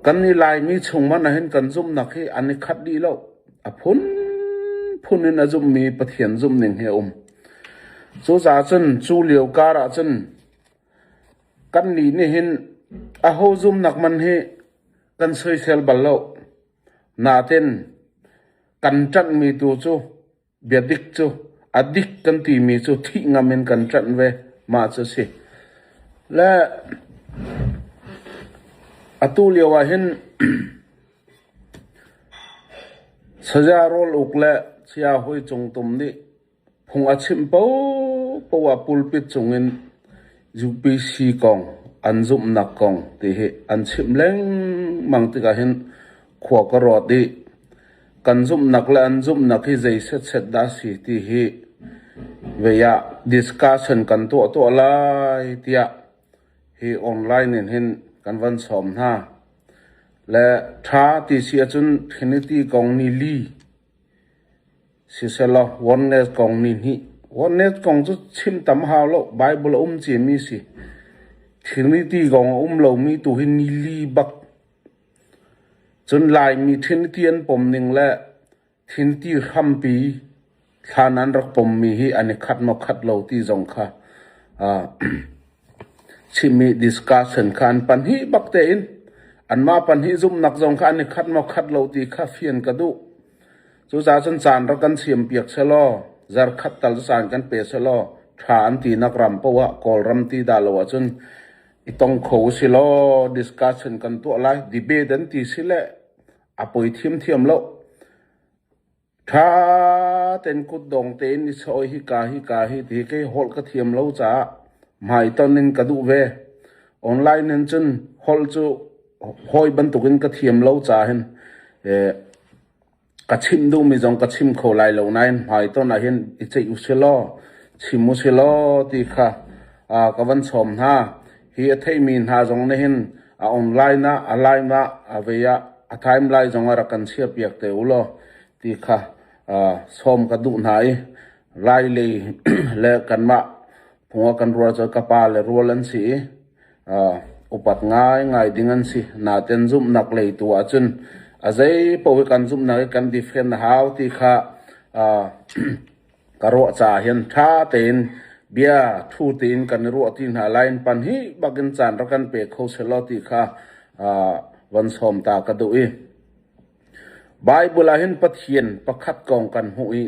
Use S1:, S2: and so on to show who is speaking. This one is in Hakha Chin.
S1: Kan i Laimi chung hmanh ahhin kan zumhnak hi an i khat dih lo. A phunphun in a zumhmi Pathian zumhning hi a um. Cucaah cun cu lio kar ahcun kannih nih hin aho zumhnak man hi kan soisel bal lo. Nain kan ṭanhmi tu cu Biadik cu a dik kan timi cu thih ngam in kan ṭanh ve. Mah cu a si. Le atu lio ah hin Saya Rawl Uk le Saya Hui Cung Tum nih phung a chimh paohpaoh ah pulpit cungin UPC kong, an zumhnak kong ti hi an chimh lengmang tikah hin khua ka ruat i Kan zumhnak le an zumhnak hi zei setset dah a si ti hi vei ah discussion kan tuah tuah lai tiah hi online in hin kan van sawm hna. Le ṭha ti si ahcun Trinity kong ni li siselaw oneness kong ni hnih. Oneness kong cu chim tam hau lo, Bible a um ciami si. Trinity kong a um lomi tu hi ni li bak. Cun Laimi Trinity an pomning le Trinity hrampi thlan an rak pommi hi an i khat maw khat lo ti zong kha chimmi discussion kha an pahnih bak tein anmah pahnih zumhnak zong kha an i khat maw khat lo ti kha fian ka duh. Cucaah cun caan rak kan siampiak selaw, zarkhat tal caan kan pe selaw, ṭha an tinak ram paoh ah Kawlram ti dah lo ahcun I tong kho usilaw discussion kan tuah lai. Debate an ti si le a poi thiamthiam lo. Ṭha tein kutdong tein i sawi hika hika hi ti kei holh ka thiam lo caah hmaiton in ka duh ve. Online in cun holh cu hawi bantukin ka thiam lo caah hin Ka chimh duhmi zong ka chim kho lai lo nain hmaiton ahhin i ceih usilaw, chim usilaw ti kha ka van sawm hna. Hi a theimi hna zong nih hin a online ah, a live ah, a vei ah, a time lai zong ah rak kan chiahpiak te u law ti kha sawm ka duh hna i Lai lei le kanmah phung ah kan rual cu ka pa le rual an si i Upat ngaingai ding an si. Nain zumhnak lei tu ahcun a zei paoh hi kan zumhnak hi kan defend a hau ti kha ka ruah caah hin ṭha tein bia thu tein kan i ruah ti hna lai. Pan hi bakin caan rak kan pe kho selaw ti kha van sawm ta ka duh i Bible ah hin Pathian pakhat kong kan hmuh i.